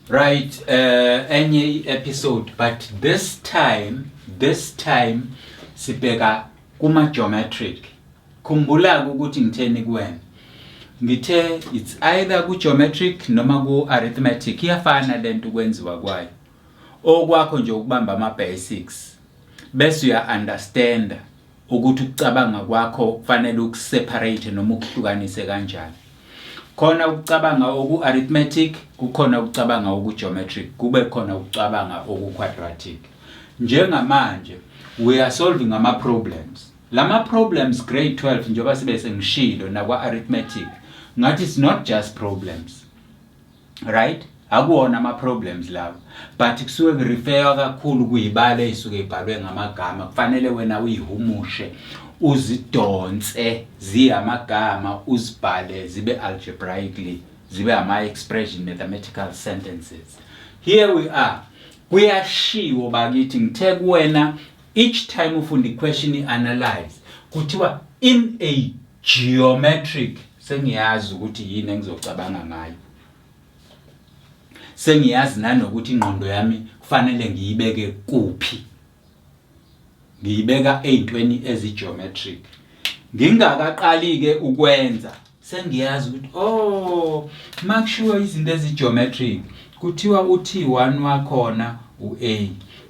Right, enye episode, but this time sibheka kuma geometric. Khumbula ukuthi ngitheni kuwena. Ngithe it's either ku geometric noma ku arithmetic, iyafana lento ukwenziwa kwayo. Okwakho nje ukubamba ama basics bese uya understand ukuthi ukucabanga kwakho kufanele ukuseparate noma ukuhlukanise kanjani. Khona ukucabanga oku-arithmetic, kukhona ukucabanga oku-geometric, kube khona ukucabanga oku-quadratic. Njengamanje we are solving ama-problems. Lama problems, grade 12, njengoba sibe sengishilo nakwa-arithmetic, ngathi it's not just problems, right? Akuwona ama-problems lawo, but kusuke kureferwa kakhulu kuyibala ey'suke ibhalwe ngamagama. Kufanele wena uyihumushe, uzidonse ziyamagama, uzibhale zibe algebraically, zibe ama-expression, mathematical sentences. Here we are, kuyashiwo bakithi. Ngithe kuwena each time ufunda i-question, i-analyze. Kuthiwa in a geometric, sengiyazi ukuthi yini engizocabanga ngayo, sengiyazi nanokuthi ingqondo yami kufanele ngiyibeke kuphi. Ngiyibeka ey'ntweni ezi-geometric. Ngingakaqali-ke ukwenza, sengiyazi ukuthi, oh, makushiwo izinto ezi-geometric, kuthiwa u-T1 wakhona u-A,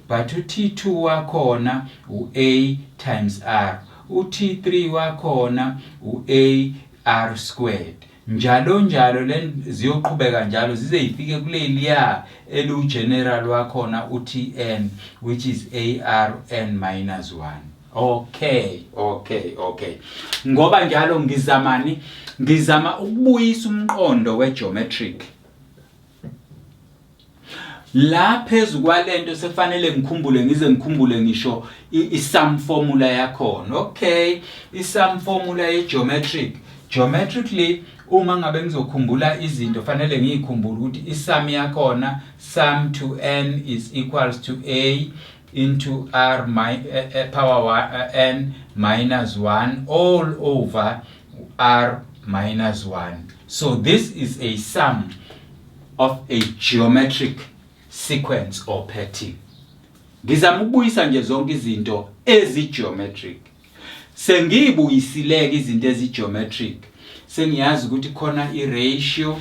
but u-T2 wakhona u-A times R, u-T3 wakhona u-A R squared, njalo njalo. Le ziyoqhubeka njalo zize zifike kuleliya elu-general wakhona, u-Tn, which is ARN minus 1. Okay, ngoba njalo ngizamani? Ngizama ukubuyisa umqondo we-geometric la phezu kwalento. Sekufanele ngikhumbule, ngize ngikhumbule ngisho i-sum formula yakhona. Okay, i-sum formula ye-geometric, geometrically, uma ngabe ngizokhumbula izinto fanele ngiyikhumbule ukuthi i-sum yakhona, sum to n is equals to a into r power n minus 1 all over r minus 1. So this is a sum of a geometric sequence or pattern. Ngizama ukubuyisa nje zonke izinto ezi-geometric. Sengiyibuyisileke izinto ezi-geometric. Sengiyazi ukuthi khona i-ratio,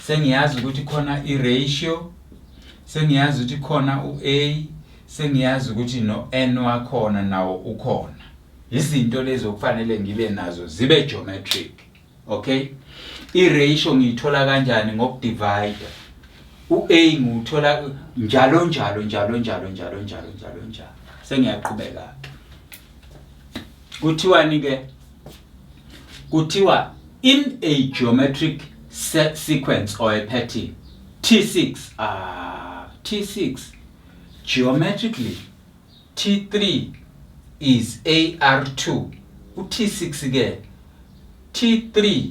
sengiyazi ukuthi khona i-ratio, sengiyazi ukuthi khona u-a, sengiyazi ukuthi no-n wakhona nawo ukhona. Izinto lezi okufanele ngibe nazo zibe geometric. Okay, i-ratio ngiyithola kanjani? Ngokudivide. U-a ngiwuthola njalo njalo njalo njalo njalo njalo njalo njalo. Sengiyaqhubeka. Kuthiwani ke? Kuthiwa in a geometric sequence or a pattern, T6, ah, T6, geometrically T3 is AR2. U-T6 ke, T3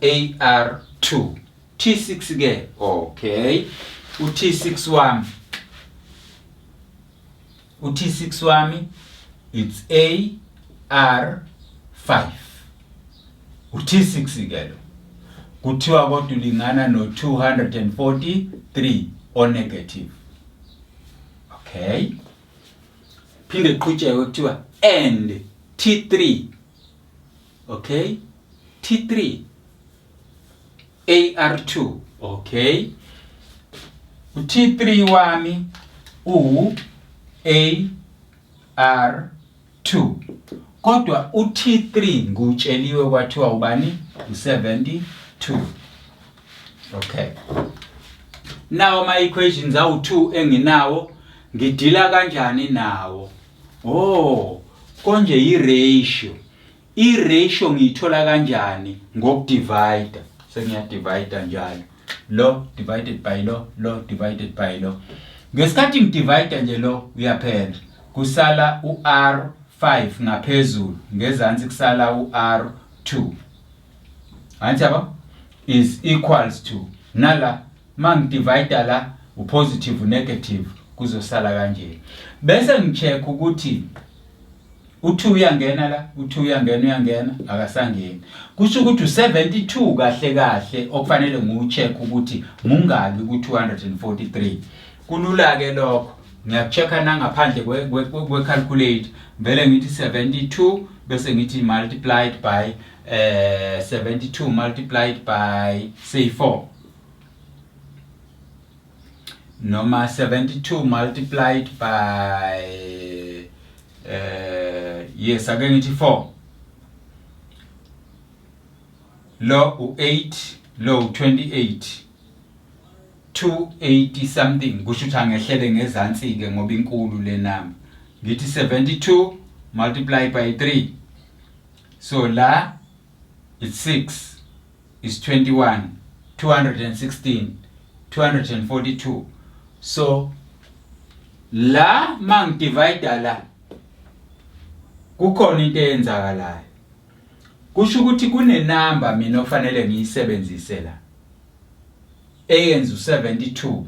AR2, T6 ke. Okay, u-T6 wami, u-T6 wami, it's AR5, u-T6 ke lo. Kuthiwa kodwa ulingana no-243 o negative. Okay, phinde qhutshekwe, kuthiwa and T3, okay, T3 AR2. Okay, u-T3 wami u AR2, kodwa u-T3 ngutsheliwe kwathiwa ubani? U-72. Okay, nawo ama equations awu2 enginawo, ngidila kanjani nawo? Oh, konje i-ratio, i-ratio ngiyithola kanjani? Ngokudivide. Sengiyadivide njalo, lo divided by lo, lo divided by lo. Ngesikhathi ngidivide nje, lo uyaphela, kusala u-R5 ngaphezulu, ngezansi kusala u-R2, angithi yabo? Is equals to, nala mangidivide la, upositive, negative, kuzosala kanje. Bese ngicheck ukuthi U2 uyangena la, u2 uyangena, uyangena, akasangeni. Kusho ukuthi u72 kahle kahle okufanele ngiwucheck ukuthi mungaki ku243. Kulula ke lokho. Ngiyakuchecka nangaphandle kwe calculate. Vele ngithi 72 bese ngithi multiplied by 72 multiplied by say 4, noma 72 multiplied by, yes, ake ngithi 4. Lo u8, lo u28, 280 something. Kusho ukuthi angehlele ngezansi ke ngoba inkulu le number. Ngithi 72 multiply by 3, so la it's 6, is 21, 216, 242. So la mangidivide la, kukhona into eyenzakalayo. Kusho ukuthi kunenamba mina ofanele ngiyisebenzise la eyenza u72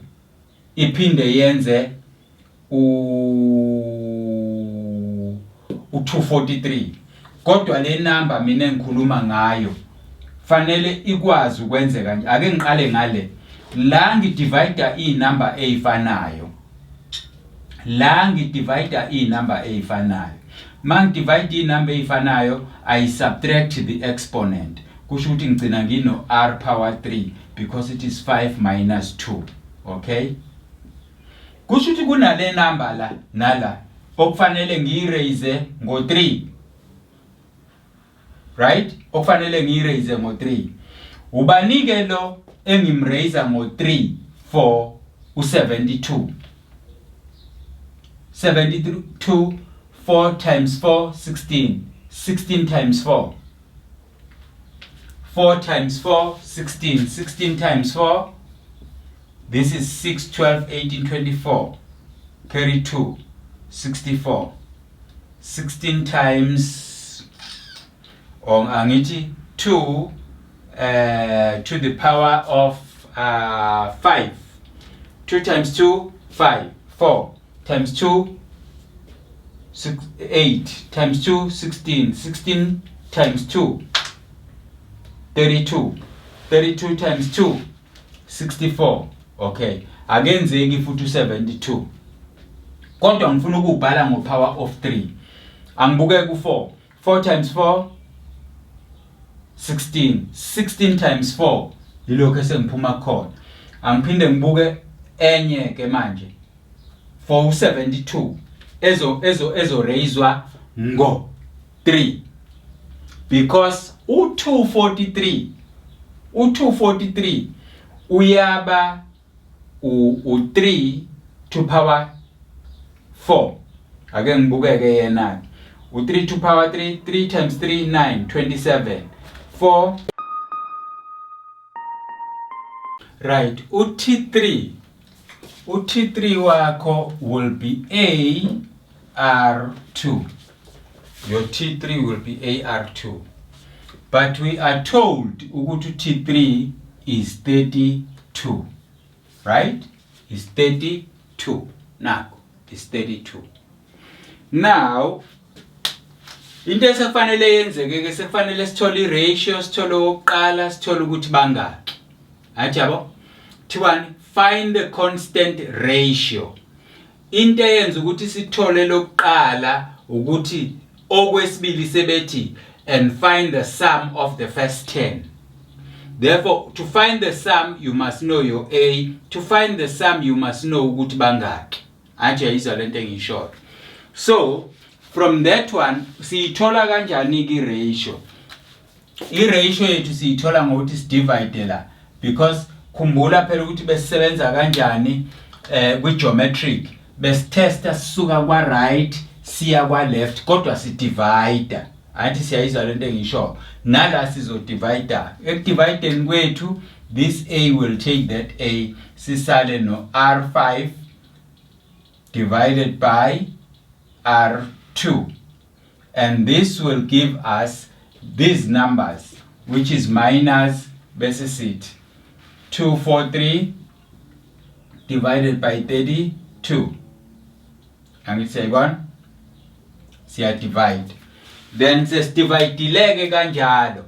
iphinde yenze u243, kodwa le number mina engikhuluma ngayo fanele ikwazi ukwenzeka nje. Ake ngiqale ngale la ngidivide inumber ezifanayo. La ngidivide inumber ezifanayo. Mangidivide inumber ezifanayo, I subtract the exponent. Kusho ukuthi ngigcina ngino r power 3 because it is 5 minus 2. Okay, kusho ukuthi kunale number la nala okufanele ngiyiraise ngo3, right? Okufanele ngiyiraise ngo3. Ubanike lo engimraise ngo3 for u72? 72, 4 times 4, 16. 16 times 4, 4 times 4, 16. 16 times 4, this is 6, 12, 18, 24, carry 2, 64. 16 times, or angithi 2 to the power of 5. 2 times 2, 5, 4 times 2, 6, 8 times 2, 16. 16 times 2, 32. 32 times 2, 64. Okay, akenzeki futhi u72, kodwa ngifuna ukubhala ngo power of 3. Angibuke ku4. 4 times 4, 16. 16 times 4, yilokho esengiphuma khona. Angiphinde ngibuke enye ke manje for u72 ezo raiswa ngo 3, because u243 uyaba u3 to power 4. Ake ngibukeke yena u3 to power 3. 3 times 3, 9, 27, 4, right? U-T3 wakho will be A R2. Your T3 will be AR2, but we are told ukuthi T3 is 32, right? Is 32. Now is 32. Now into esekufanele yenzeke ke, sekufanele sithole i-ratio, sithole okokuqala, sithole ukuthi bangaki. Athi yabo, thiwani? Find the constant ratio. Into eyenza ukuthi sithole lokuqala ukuthi okwesibili sebethi and find the sum of the first 10. Therefore, to find the sum you must know your a. To find the sum you must know ukuthi bangaki. Athi ayizwa lento engishoyo? So from that one, siyithola kanjani ke ratio? I-ratio yethu siyithola ngokuthi sidivide la, because khumbula phela ukuthi besisebenza kanjani kwi-geometric. Besitesta sisuka kwa right siya kwa left, kodwa sidivide. Angithi siyayizwa lento engisho? Nala sizodivide. Ekudivideni kwethu, this a will take that a, sisale no r5 divided by r2, and this will give us these numbers, which is minus, bese sithi 243 divided by 32. Angithi siyayibona? Siya divide. Then sesidividileke kanjalo.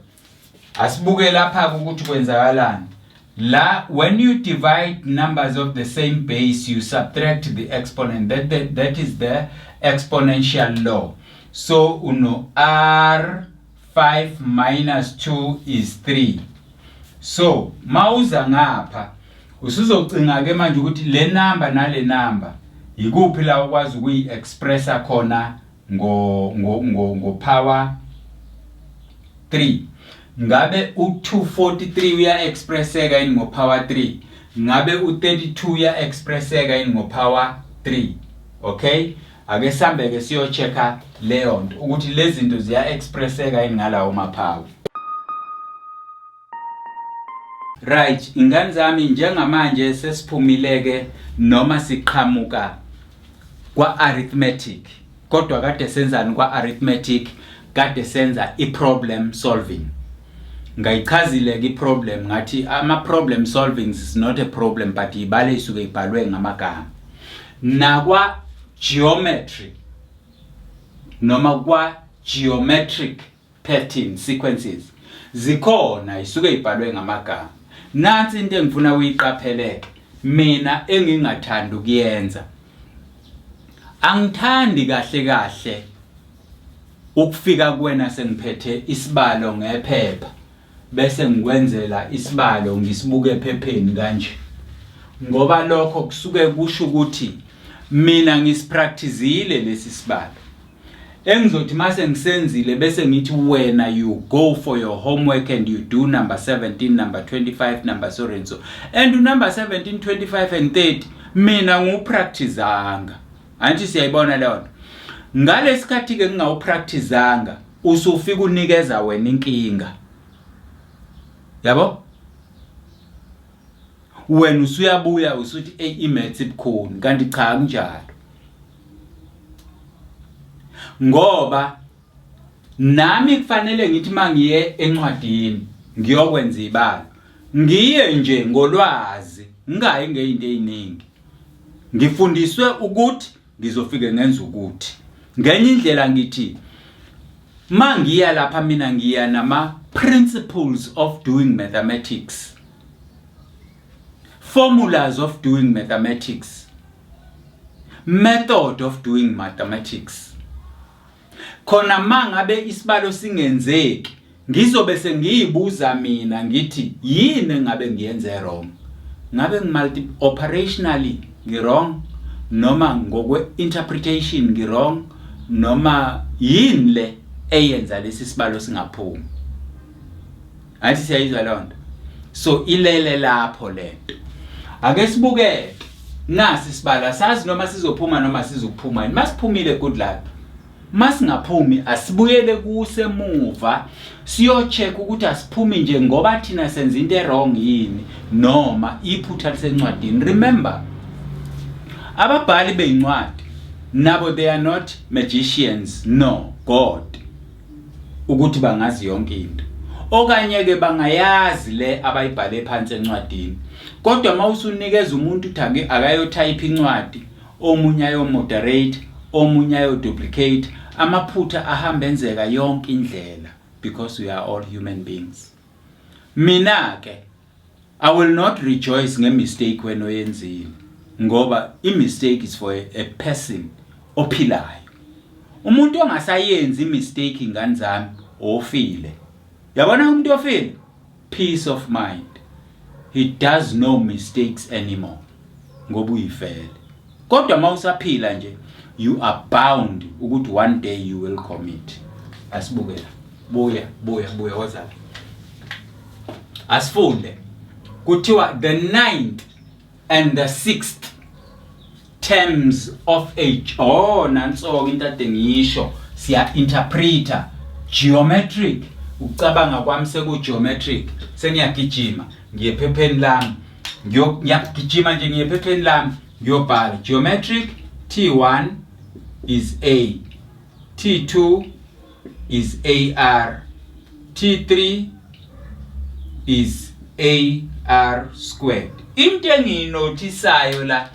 Asibuke lapha ukuthi kwenzakalani. La, when you divide numbers of the same base, you subtract the exponent. That is the exponential law. So uno r 5 minus 2 is 3. So mawuza ngapha usuzocinga ke manje ukuthi le number nale number ikuphi la ukwazi ukuyi-expressa khona ngo power 3. Ngabe u243 uya-expresseka yini ngo power 3? Ngabe u32 uya-expresseka yini ngo power 3? Okay, ake sambe ke siyo-checka leyo nto ukuthi lezi zinto ziya-expresseka yini ngalawo ma-power. Right, ingane zami, njengamanje sesiphumile ke noma siqhamuka kwa arithmetic, kodwa kade senzani kwa arithmetic? Kade senza i-problem solving. Ngayichazile ke i-problem, ngathi ama problem solving is not a problem, but ibale isuke ibhalwe ngamagama. Nakwa geometry noma kwa geometric pattern sequences zikhona, isuke ibhalwe ngamagama. Nansi into engifuna uyiqapheleke mina engingathanda ukuyenza. Angithandi kahle kahle ukufika kuwena sengiphethe isibalo ngephepha, bese ngikwenzela isibalo ngisibuke ephepheni kanje, ngoba lokho kusuke kusho ukuthi mina ngisipracticile lesi sibalo engizothi mase ngisenzile bese ngithi wena, you go for your homework and you do number 17, number 25, number so and so. And number 17, 25 and 30 mina ngiwupracticanga. Angithi siyayibona leyo nto? Ngalesikhathi ke ngingawupracticanga, usufika unikeza wena inkinga, yabo? Wena usuyabuya usuthi, "Ey, imaths ibukhuni," kanti cha, kunjalo, ngoba nami kufanele ngithi mangiye encwadini ngiyokwenza ibalo, ngiye nje ngolwazi, ngingayi ngezinto eziningi. Ngifundiswe ukuthi ngizofike ngenza ukuthi ngenye indlela. Ngithi mangiya lapha mina ngiya nama principles of doing mathematics, formulas of doing mathematics, method of doing mathematics. Khona mangabe isibalo singenzeki, ngizobe sengiyibuza mina ngithi, yini engabe ngiyenze wrong? Ngabe ngimulti operationally ngi-wrong, noma ngokwe interpretation ngi-wrong, noma yini le eyenza lesi sibalo singaphumi? Athi siyayizwa leyo nto? So ilele lapho lento. Ake sibukeke nasi isibalo, asazi noma sizophuma noma sizokuphuma yini. Masiphumile, good luck. Masingaphumi, asibuyele kusemuva siyo-check ukuthi asiphumi nje ngoba thina senza into e-wrong yini, noma iphutha lisencwadini. Remember, ababhali beyincwadi nabo, they are not magicians no god ukuthi bangazi yonke into, okanye ke bangayazi le abayibhale phansi encwadini. Kodwa mawusunikeza umuntu uthi akayotype incwadi, omunye ayo-moderate, omunye ayo-duplicate, amaphutha ahamba enzeka yonke indlela, because we are all human beings. Mina ke I will not rejoice nge-mistake wena oyenzile, ngoba i-mistake is for a person ophilayo. Umuntu ongasayenzi i-mistake, ingane zami, ofile. Yabona umuntu ofile, peace of mind, he does no mistakes anymore ngoba uyifele. Kodwa mawusaphila nje, you are bound ukuthi one day you will commit. Asibuke la. Buya, buya, buya, wozala, asifunde. Kuthiwa the ninth and the sixth terms of age. Oh, nanso into ade ngisho, siya interpreta geometric. Ukucabanga kwami seku geometric. Sengiyagijima ngiye ephepheni lami, ngiyagijima nje ngiye ephepheni lami ngiyobhala geometric. T1 is A, T2 is AR, T3 is AR squared. Into engiyinothisayo la,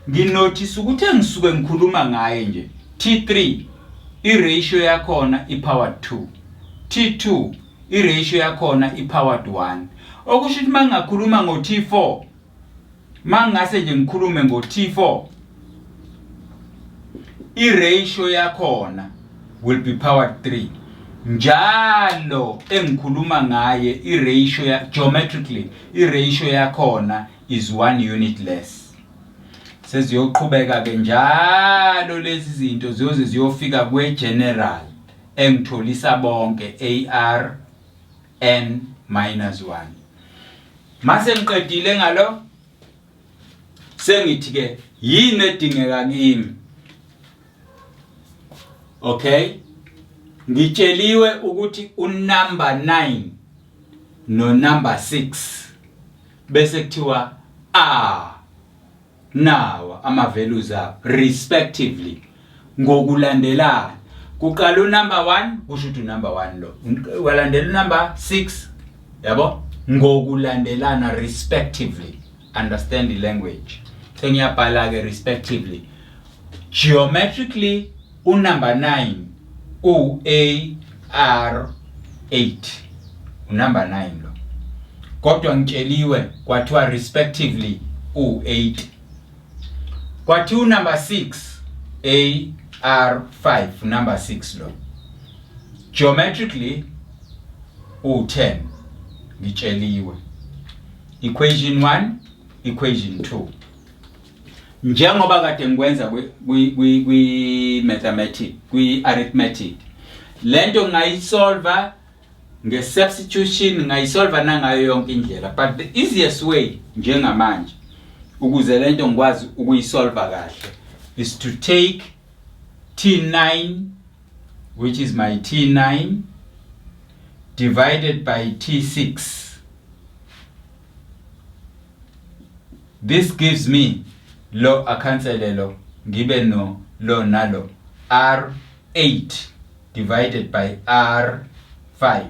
nginothisa ukuthi engisuke ngikhuluma ngaye nje, T3. I-ratio yakhona i-power 2. T2 i-ratio yakhona i-powered 1. Okusho ukuthi mangingakhuluma ngo-T4, mangingase nje ngikhulume ngo-T4, i-ratio yakhona will be powered 3. Njalo engikhuluma ngaye i-ratio ya geometrically i-ratio yakhona is 1 unit less. Seziyoqhubeka ke njalo lezi zinto ziyoze ziyofika kwe-general engitholisa bonke AR N minus 1. Mase ngiqedile ngalo, sengithi ke yini edingeka kimi? Okay, ngitsheliwe ukuthi unumber 9 no number 6 bese kuthiwa a nawa ama values abo respectively ngokulandelana. Kuqala unumber 1, kusho ukuthi unumber 1 lo, walandela unumber 6, yabo, ngokulandelana respectively. Understand the language. Sengiyabhala ke respectively. Geometrically unumber 9 u A R 8, unumber 9 lo, kodwa ngitsheliwe kwathiwa respectively u8. Kwathiwa unumber 6 A R 5, number 6 lo, geometrically u10, ngitsheliwe. Equation 1, equation 2, njengoba kade ngikwenza kwi kwi mathematics, kwi arithmetic, lento ngayisolva nge-substitution, ngayisolva nangayo yonke indlela, but the easiest way njengamanje ukuze lento ngikwazi ukuyisolva kahle is to take T9, which is my T9 divided by T6. This gives me lo akhansele lo, ngibe no lo nalo, R8 divided by R5.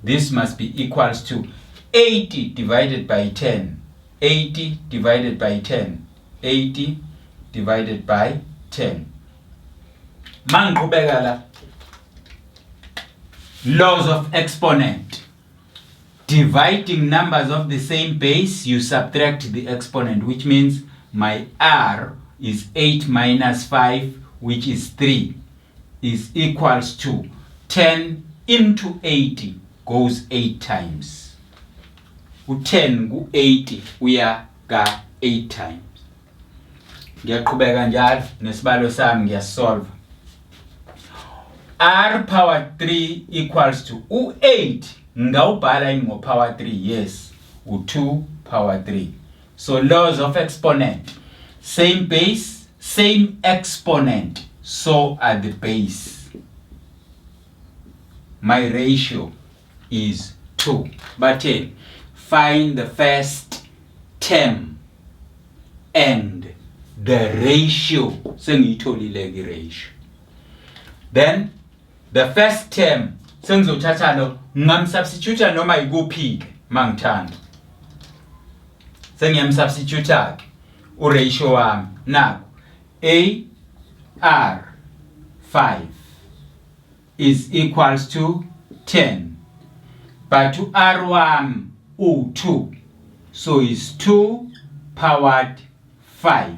This must be equals to 80 divided by 10, 80 divided by 10, 80 divided by 10. Mangiqhubeka la, laws of exponent: dividing numbers of the same base, you subtract the exponent, which means my r is 8 minus 5, which is 3, is equals to 10 into 80 goes 8 times. U10 ku80 uya ka 8 times. Ngiyaqhubeka njalo nesibalo sami, ngiyasolve. R power 3 equals to u8, ngawubhala yini ngo power 3? Yes, u2 power 3. So laws of exponent: same base, same exponent, so are the base. My ratio is 2. But find the first term and the ratio. Sengiyitholile ke ratio. Then the first term, sengizothatha lo, ngingamsubstitute noma ikuphi ke mangithanda. Sengiyamsubstitute ke uratio wami naku, A R 5 is equals to 10, but u-R wami u2, so is 2 powered 5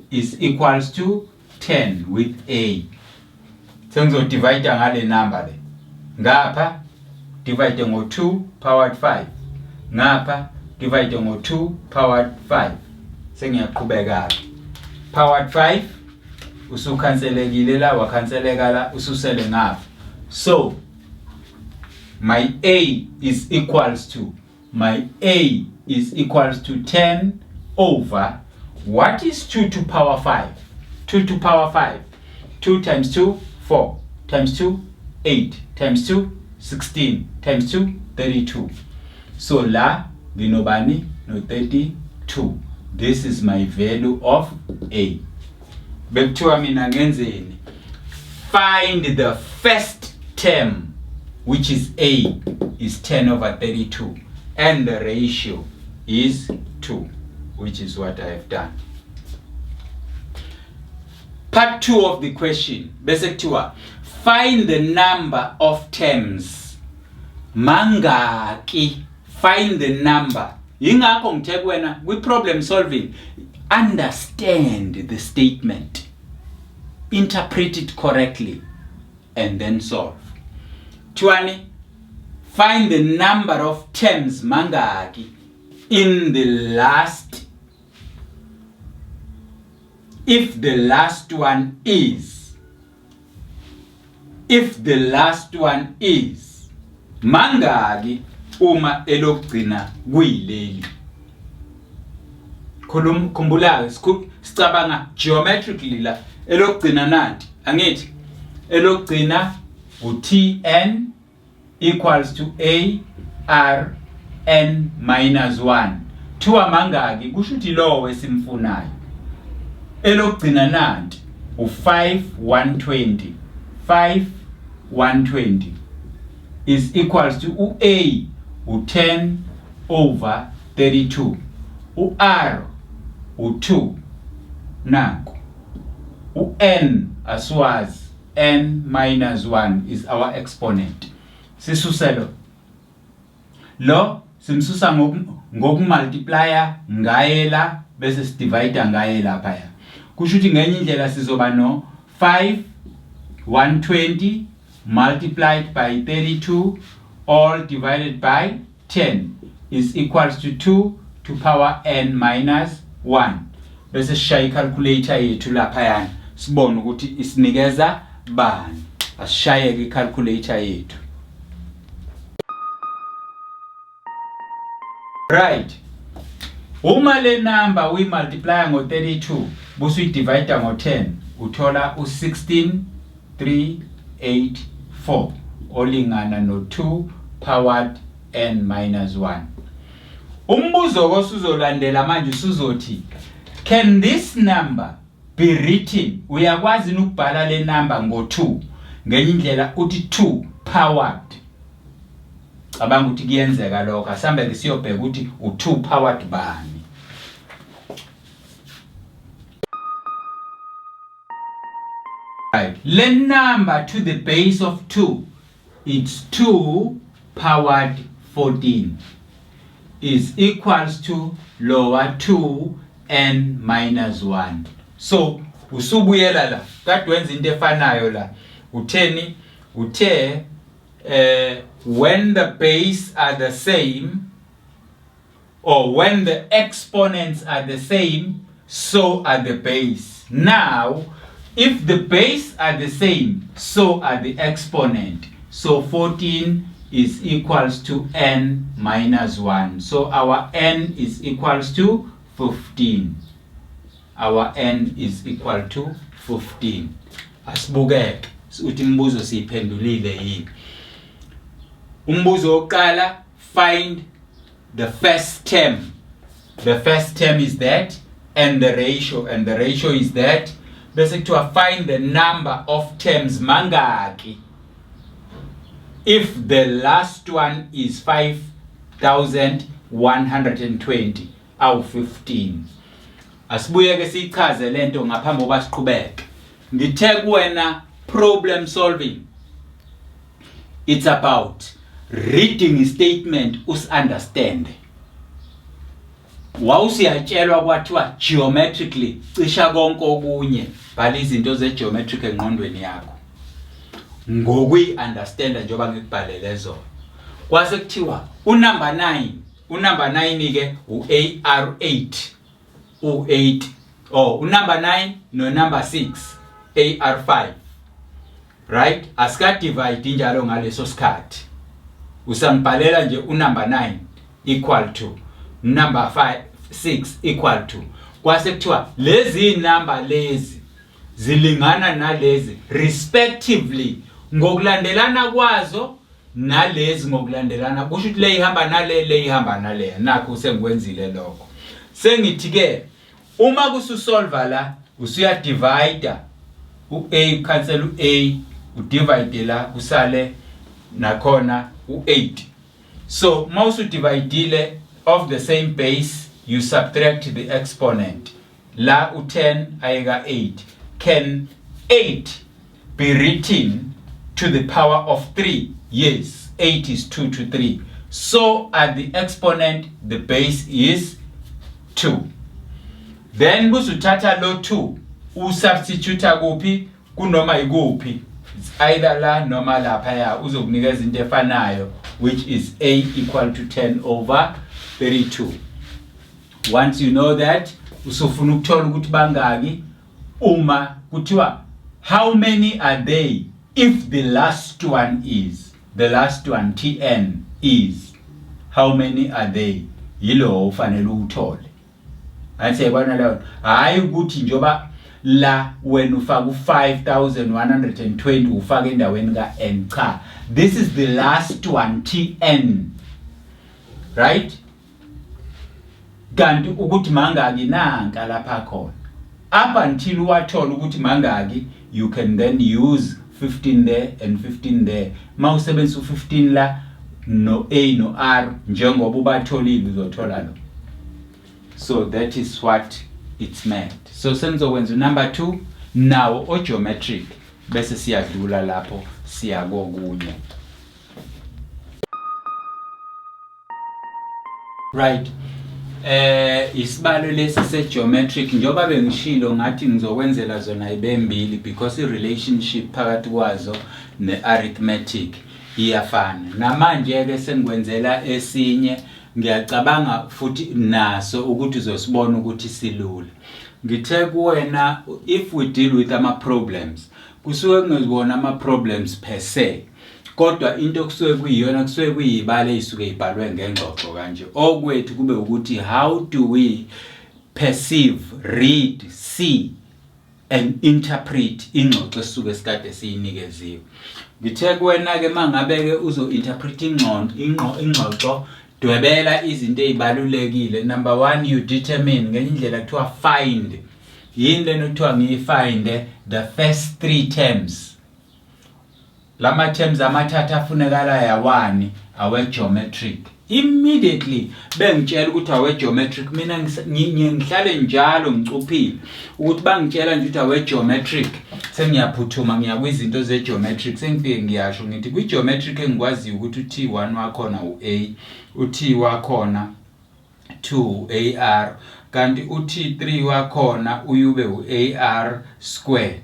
is equals to 10 with A. Sengizodivide ngale number le ngapha, divide ngo-2 powered 5 ngapha, divide ngo-2 powered 5. Sengiyaqhubeka ke, powered 5 usukhanselekile la, wakhanseleka la, ususele ngapha. So my A is equals to, my A is equals to 10 over, what is 2 to power 5? 2 to power 5, 2 times 2, 4, times 2, 8, times 2, 16, times 2, 32. So la nginobani? No 32. This is my value of A. Bekuthiwa mina ngenzeni? Find the first term, which is A is 10 over 32 and the ratio is 2, which is what I have done. Part 2 of the question bese kuthiwa find the number of terms. Mangaki? Find the number. Yingakho ngithe kuwena kwi problem solving understand the statement. Interpret it correctly and then solve. Thiwani find the number of terms mangaki in the last if the last one is if the last one is mangaki uma elokugcina kuyileli khuluma khumbula sicabanga geometrically la elokugcina nanti angithi elokugcina u-tn equals to a r n minus 1 thiwa mangaki kusho ukuthi lowo esimfunayo elokugcina nanti u5 120 5 120 is equals to u-a u-10 over 32 u-r u-2 nanku u-n asiwazi n minus 1 is our exponent sisuselo lo simsusa ngokumultiplya ngaye la bese sidivide ngaye lapha ya kusho ukuthi ngenye indlela sizoba no 5 120 multiplied by 32 all divided by 10 is equals to 2 to power n minus 1 bese sishaya i-calculator yethu laphayana sibone ukuthi isinikeza bani asishayeke i-calculator yethu right uma le number uyimultiplya ngo-32 bese uyidivide ngo-10 uthola u-16 384 olingana no-2 powered n minus 1. Umbuzo kosuzolandela manje usuzothi can this number be written uyakwazi ukubhala le number ngo-2 ngenye indlela uthi 2 powered cabanga ukuthi kuyenzeka lokho asambe ke siyobheka ukuthi u2 powered bani Right. Le number to the base of 2, it's 2 powered 14 is equals to lower 2 n minus 1. So usubuyela la kade wenza into efanayo la utheni uthe when the base are the same or when the exponents are the same so are the base now if the base are the same so are the exponent so 14 is equals to n minus 1 so our n is equals to 15 our n is equal to 15 asibukeke uthi imibuzo siyiphendulile yini umbuzo wokuqala find the first term the first term is that and the ratio and the ratio is that bese kuthiwa find the number of terms mangaki if the last one is 5120 awu 15 asibuye ke siyichaze lento ngaphambi kokuba siqhubeke ngithe kuwena problem solving it's about reading a statement us understand wawusiyatshelwa kwathiwa geometrically cisha konke okunye bhala izinto ze geometric engqondweni yakho ngokuyi understand njengoba ngikubhalele zona kwase kuthiwa unumber 9 unumber 9 ke uAR8 u8 oh unumber 9 no number 6 AR5 right asika divide njalo ngaleso sikhathi usangibhalela nje unumber 9 equal to number 5 6 equal to kwase kuthiwa lezi number lezi zilingana nalezi respectively ngokulandelana kwazo nalezi ngokulandelana kusho ukuthi le ihamba nale le ihamba nale nakho sengikwenzile lokho sengithi ke uma kususolva la usuya divide u-a cancel u-a udivide la kusale nakhona u-8 so uma usudividile of the same base you subtract the exponent la u-10 ayeka 8 Can 8 be written to the power of 3? Yes, 8 is 2 to 3. So at the exponent, the base is 2. Then busuthatha lo 2 usubstitute kuphi kunoma ikuphi. It's either la noma laphaya uzokunikeza into efanayo, which is a equal to 10 over 32. Once you know that, usufuna ukuthola ukuthi bangaki uma kuthiwa how many are they if the last one is the last one tn is how many are they, yilowo ufanele uwuthole. Athi yayibona leyo, hayi ukuthi njoba la wena ufaka u5120 ufaka endaweni ka-n, cha, this is the last one tn, right? Kanti ukuthi mangaki nanka lapha khona, up until wathola ukuthi mangaki, you can then use 15 there and 15 there. Mawusebenzisa u15 la no A no R, njengoba ubatholile, uzothola lo. So that is what it's meant. So sengizokwenza number 2 nawo o geometric, bese siyadlula lapho siya kokunye. Right, isibalo lesi se geometric, njengoba bengishilo ngathi ngizokwenzela zona ibembili because i relationship phakathi kwazo ne arithmetic iyafana. Namanje ke sengikwenzela esinye, ngiyacabanga futhi naso ukuthi uzosibona ukuthi silula. Ngithe kuwena, if we deal with ama problems, kusuke kungezibona ama problems per se, kodwa into kusuke kuyiyona kusuke kuyibala eyisuke ibhalwe ngengxoxo kanje. Okwethu kube ukuthi how do we perceive, read, see and interpret ingxoxo esisuke sikade siyinikeziwe. Ngithe kuwena ke mangabe ke uzo interpret ingxoxo, dwebela izinto ezibalulekile. Number 1, you determine, ngenye indlela kuthiwa find. Yini lena kuthiwa ngiyifind? The first 3 terms. Lama terms amathathu afunekala yawani? Awe geometric. Immediately bengitshela ukuthi awe geometric, mina ngihlale njalo ngicuphile ukuthi bangitshela nje ukuthi awe geometric, sengiyaphuthuma ngiya kwizinto ze geometric. Sengifike ngiyasho ngithi kwi geometric engikwaziyo ukuthi u-T1 wakhona u-A, u-T wakhona 2 AR, kanti u-T3 wakhona uyube u-AR squared.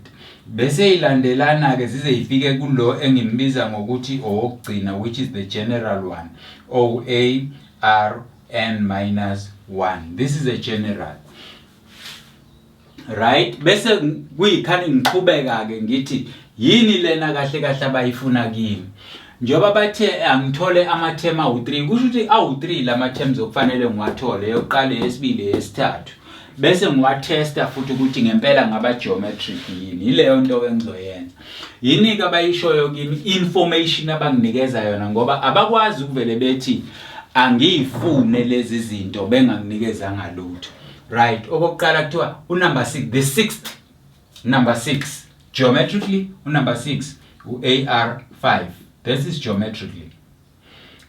Bese ilandelana ke zize ifike kulo engimbiza ngokuthi owokugcina, which is the general one, O A R N minus 1. This is a general, right? Bese kuyikhani ngiqhubeka ke ngithi yini lena kahle kahle abayifuna kimi, njengoba bathe angithole ama-term awu-3, kusho ukuthi awu-3 lama terms okufanele ngiwathole, eyokuqala, eyesibili, eyesithathu, bese ngiwathesta futhi ukuthi ngempela ngaba geometric yini. Yileyo nto ke ngizoyenza. Yini ke abayishoyo kimi, information abanginikeza yona, ngoba abakwazi ukuvele bethi angiyifune lezi zinto benganginikezanga lutho. Right, okokuqala kuthiwa unumber 6, the sixth, number 6 geometrically, unumber 6 u-AR5, this is geometrically,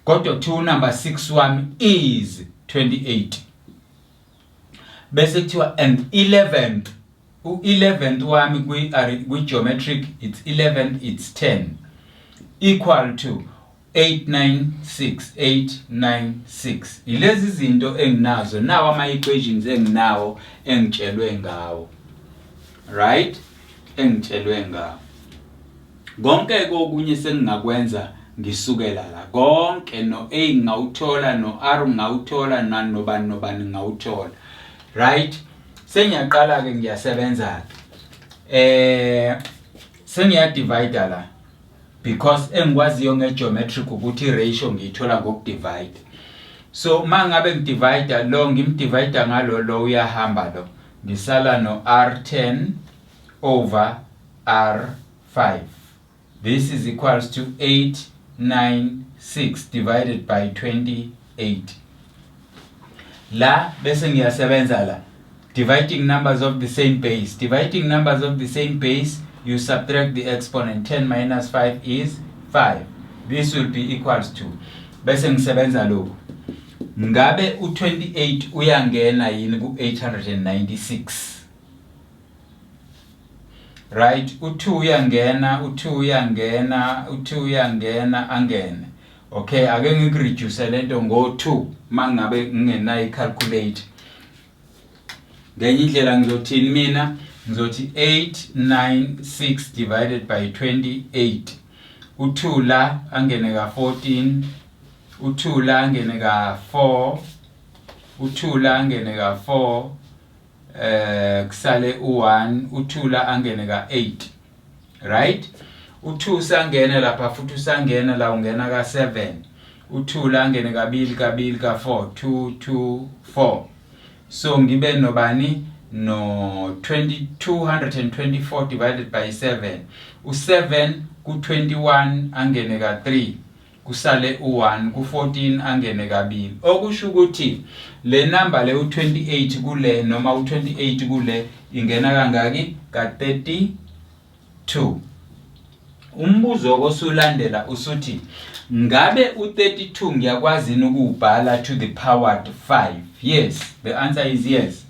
kodwa kuthiwa unumber 6 wami is 28. Bese kuthiwa and 11th, u-11th wami kwi-geometric, it's 11th, it's 10, equal to 896, 896. Ilezi zinto enginazo nawo, ama equations enginawo engitshelwe ngawo, right? Engitshelwe ngawo konke kokunye sengingakwenza ngisukela la konke, no A ngawuthola, no R ngawuthola, nobani nobani ngawuthola, right? Sengiyaqala ke ngiyasebenza ke, sengiya divide la, because engikwaziyo ngegeometric ukuthi ratio ngiyithola ngokudivide. So mangabe ngidivide lo, ngimdivide ngalo, lo uyahamba lo, ngisala no R10 over R5. This is equals to 896 divided by 28. La bese ngiyasebenza la, dividing numbers of the same base, dividing numbers of the same base, you subtract the exponent. 10 minus 5 is 5. This will be equals to, bese ngisebenza lokhu, ngabe u28 uyangena yini ku896? Right, u2 uyangena, u2 uyangena, u2 uyangena, angene. Okay, ake ngikureduce lento ngo2 mangabe ngingenayo icalculator. Ngenye indlela ngizothini mina? Ngizothi 896 divided by 28. U2 la angene ka14, u2 la angene ka4, u2 la angene ka4, kusale u1, u2 la angene ka8. Right? U2 usangena lapha futhi, usangena la, ungena ka7. U2 la angene kabili, kabili, ka4, 2 2 4. So ngibe nobani? No 2224 divided by 7. U7 ku21 angene ka3, kusale u1, ku14 angene kabili. Okusho ukuthi le number le, u28 kule noma u28 kule, ingena kangaki? Ka32. Umbuzo osulandela usuthi, ngabe u32 ngiyakwazi yini ukuwubhala to the powered 5? Yes, the answer is yes.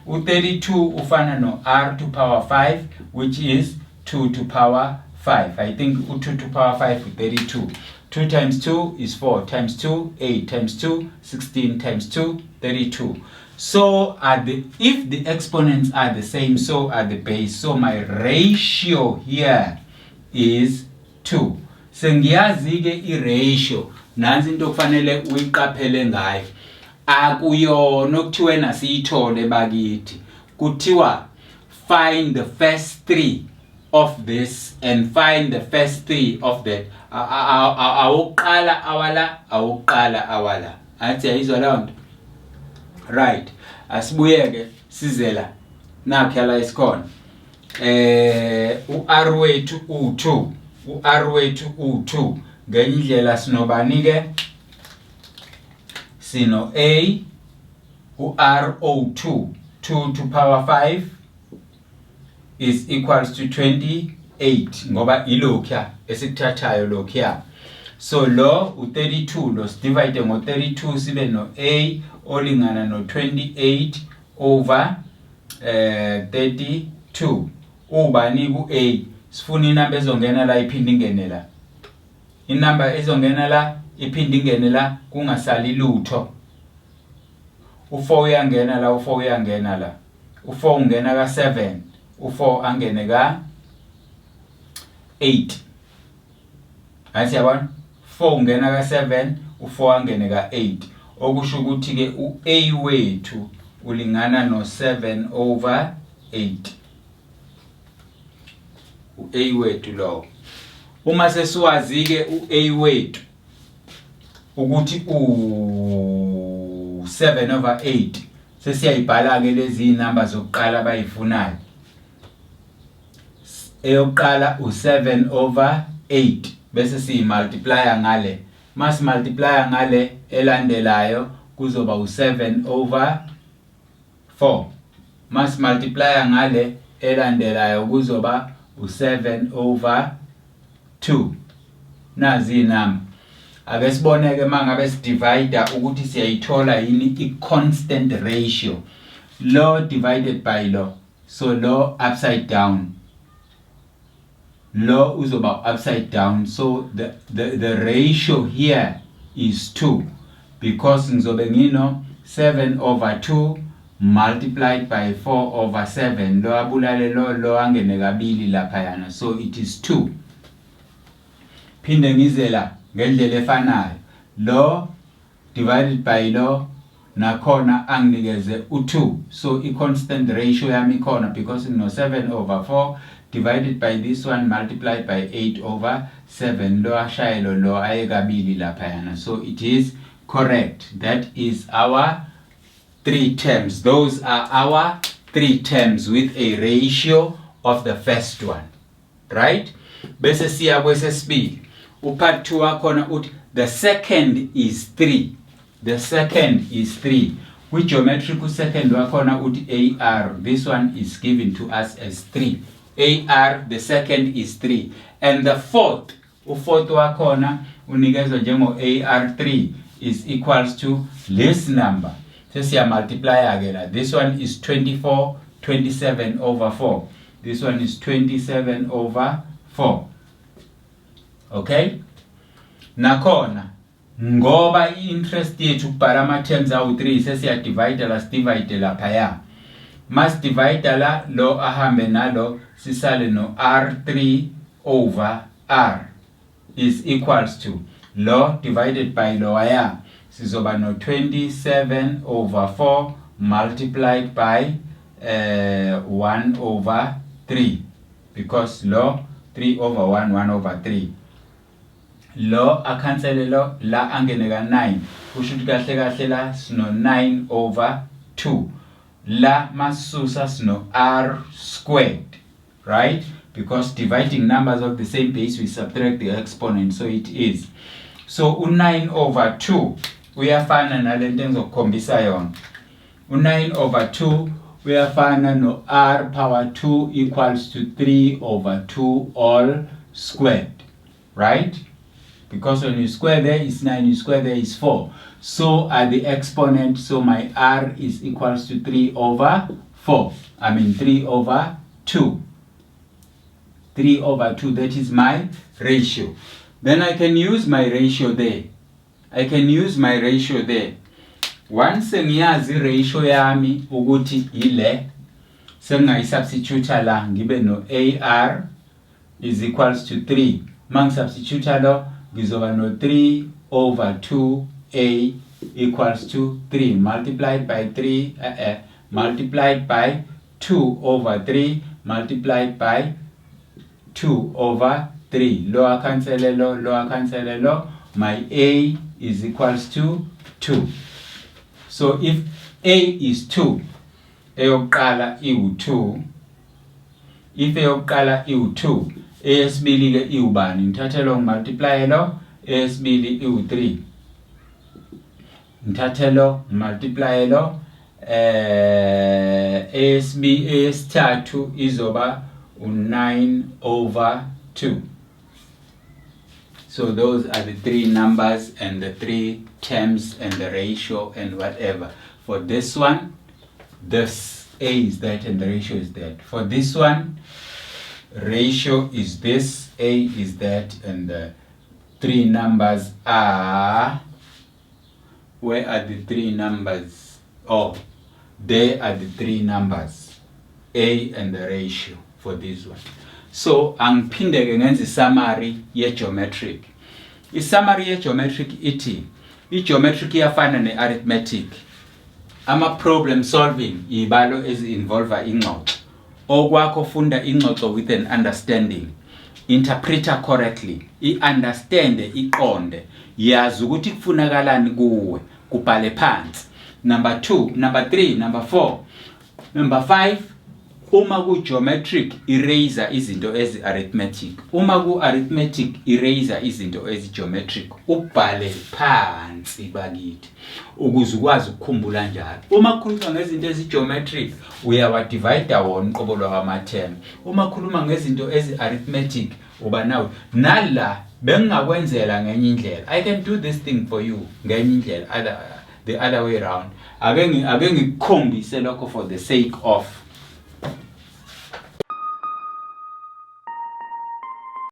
U32 ufana no r to power 5, which is 2 to power 5. I think u2 to power 5, 32. 2 times 2 is 4, times 2, 8, times 2, 16, times 2, 32. So are the if the exponents are the same, so are the base. So my ratio here is 2. Sengiyazi ke i-ratio. Nansi into okufanele uyiqaphele ngayo. Akuyona okuthiwe nasiyithole bakithi. Kuthiwa find the first three of this and find the first three of that. Awokuqala awala, awokuqala awala. Athi ayizwa leyo nto. Right, asibuyeke sizela nakho la isikhona. U-R wethu u2, u-R wethu u2. Ngenye indlela sinobani ke? Sino A u-R o2, 2 to power 5 is equals to 28, ngoba ilokhuya esikuthathayo lokhuya. So lo u32 lo sidivide ngo32, sibe no A olingana no 28 over 32. Ubani ku A? Sifuna inamba ezongena la, iphinde ingene la, inamba ezongena la, iphinde ingene la, kungasali lutho. U4 uyangena la, u4 uyangena la, u4 ungena ka7, u4 angene ka 8. Hayi, siyabona, 4 ungena ka7, u4 angene ka8. Okusho ukuthi ke uA wethu ulingana no7 over 8, uA wethu lowo. Uma sesiwazi ke uA wethu ukuthi u7 over 8, sesiyayibhala ke lezi inamba zokuqala abayifunayo. Eyokuqala u7 over 8, bese siyimultiplya ngale. Masi multiplya ngale elandelayo, kuzoba u7 over 4. Masi multiplya ngale elandelayo, kuzoba u7 over 2. Nazi inamba. Ake siboneke mangabe sidivide ukuthi siyayithola yini i-constant ratio. Lo divided by lo, so lo upside down, lo uzoba upside down. So the ratio here is 2, because ngizobe ngino 7 over 2 multiplied by 4 over 7. Lo abulale lo, lo angene kabili laphayana, so it is 2. Phinde ngize la ngendlela efanayo, lo divided by lo, nakhona anginikeze u2. So i-constant ratio yami ikhona because ngino 7 over 4 divided by this one multiplied by 8 over 7. Lo ashayelo lo aye kabili laphayana, so it is correct. That is our three terms. Those are our three terms with a ratio of the first one. Right, bese siya kwesesibili. Upart 2 wakhona uthi the second is 3. The second is 3. Kwi-geometric, second wakhona uthi AR. This one is given to us as 3. AR, the second is 3. And the fourth, ufourth wakhona unikezwa njengo AR3 is equals to this number. Sesiya multiplya ke la. This one is 24 27 over 4. This one is 27 over 4. Okay, nakhona ngoba i-interest yethu ukubhala ama-terms awu-3, sesiyadivide la, sidivide laphaya. Masidivide la, lo ahambe nalo, sisale no-R3 over R is equals to lo divided by lowaya, sizoba no-27 over 4 multiplied by 1 over 3, because lo 3 over 1, 1 over 3. Lo akhansele lo la, angene ka-9. Kusho ukuthi kahle kahle la sino 9 over 2. La masusa sino r squared, right? Because dividing numbers of the same base, we subtract the exponent. So it is, so u-9 over 2 uyafana nalento engizokukhombisa yona. U-9 over 2 uyafana no-r power 2 equals to 3 over 2 all squared, right? Because when you square there is 9, you square there is 4, so are the exponent. So my r is equals to 3 over 4, I mean 3 over 2. 3 over 2, that is my ratio. Then I can use my ratio there. I can use my ratio there. Once ngiyazi ratio yami ukuthi ile, sengingayisubstitute la, ngibe no AR is equals to 3. Mangisubstitute lo, ngizoba no 3 over 2 a equals to 3 multiplied by 3 multiplied by 2 over 3 multiplied by 2 over 3. Lo akhansele lo, lo akhansele lo. My a is equals to 2. So if a is 2, eyokuqala iwu-2. If eyokuqala iwu-2, eyesibili ke iwubani? Ngithathe lo, ngimultiply lo, eyesibili iwu-3. Ngithathe lo, ngimultiply lo, eyesithathu izoba u9 over 2. So those are the three numbers and the three terms and the ratio and whatever. For this one, this a is that and the ratio is that. For this one, ratio is this, a is that, and the three numbers are, where are the three numbers? Oh, there are the three numbers, a and the ratio for this one. So angiphinde ke ngenze summary ye-geometric. I-summary ye-geometric ithi i-geometric iyafana ne-arithmetic. Ama-problem solving ibalo ezi-involve ingxoxo. Okwakho, funda ingxoxo with an understanding, interpreta correctly, i-understand, iqonde, yazi ukuthi kufunakalani kuwe, kubhale phansi. Number 2, number 3, number 4, number 5, uma ku-geometric, erase izinto ezi-arithmetic. Uma ku-arithmetic, erase izinto ezi-geometric. Ubhale phansi bakithi ukuze ukwazi ukukhumbula njalo. Uma kukhulunywa ngezinto ezi-geometric, uyawadivida wona uqobo lwama-term. Uma kukhuluma ngezinto ezi-arithmetic, uba nawe nala. Bengingakwenzela ngenye indlela. I can do this thing for you ngenye indlela, the other way round. Ake ngikukhombise lokho for the sake of